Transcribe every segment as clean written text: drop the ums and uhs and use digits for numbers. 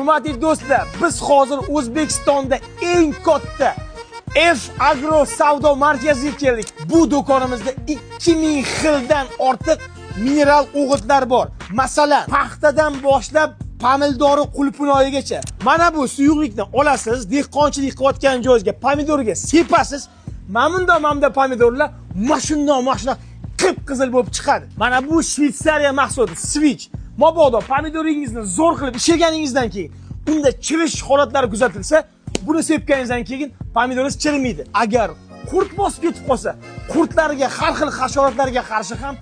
Hurmatli do'stlar, biz hozir O'zbekistonda eng katta F Agro savdo markaziga keldik. Bu do'konimizda 2000 xildan ortiq mineral o'g'itlar bor. Masalan, paxtadan boshlab pomidori qulpunoyigacha. Mana bu suyuqlikni olasiz, dehqonchilik qilayotgan joyingizga pomidorga sepasiz. Mana bundoq mana bunday pomidorlar mana shundoq mana shunaqa qip-qizil bo'lib chiqadi. Mana bu Shvetsariya mahsuloti, Switch. Mabodo pomidoringizni zo'r qilib ishlaganingizdan keyin unda chirish holatlari kuzatilsa, buni sepganingizdan keyin pomidoringiz chirimaydi. Agar qurt bosib ketib qolsa, qurtlarga, har xil hasharotlarga qarshi ham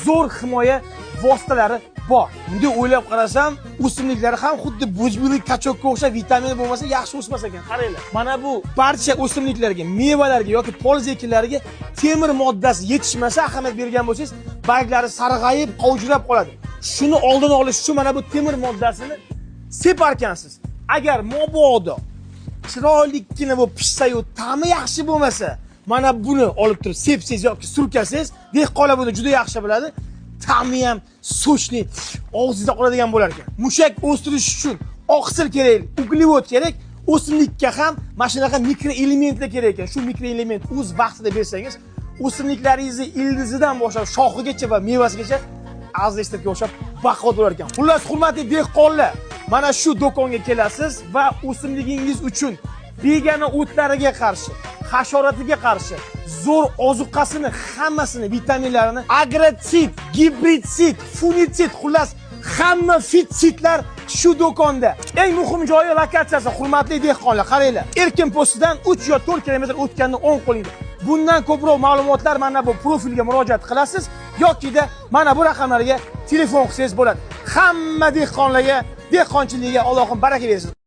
zo'r himoya vositalari bor. Bunday o'ylab qarasam, o'simliklar ham xuddi bujbuli качок ka o'xshab vitamin bo'lmasa yaxshi o'smas ekan. Qaranglar. Mana bu barcha o'simliklarga, mevalarga yoki poliz ekinlariga temir moddasi yetishmasa, ahamiyat bergan bo'lsangiz, barglari sarg'ayib, qovjirab qoladi. Shuni oldini olish uchun mana bu temir moddasini separkansiz. Agar mabodo chiroylikkina bo'lib pishsa-yu, ta'mi yaxshi bo'lmasa, mana buni olib turib sepsangiz yoki surkasangiz, dehqonlar buni juda yaxshi biladi. Ta'mi ham сочный, og'zingizda qoladigan bo'lar ekan. Mushak o'stirish uchun oqsil kerak, углевод kerak, o'simlikka ham mana shunaqa mikroelementlar kerak ekan. Shu mikroelement o'z vaqtida bersangiz, o'simliklaringizni ildizidan boshlab shoxigacha va mevasigacha azizlarga o'xshab baquvvat bo'lar ekan. Xullas, hurmatli dehqonlar, mana shu do'konga kelasiz va o'simligingiz uchun begona o'tlariga qarshi, hasharatiga qarshi zo'r ozuqasini, hammasini, vitaminlarini, agrotsid, gibridsid, funitsid, xullas hamma fitsitlar shu do'konda. Eng muhim joyi lokatsiyasi, hurmatli dehqonlar, qaranglar. Erkin postidan 3 yo 4 kilometr o'tganda o'ng qo'lingda. Bundan ko'proq ma'lumotlar mana bu profilga murojaat qilasiz yokida mana bu raqamlarga telefon qilsangiz bo'ladi. Hamma dehqonlarga, dehqonchilikka Allohim baraka bersin.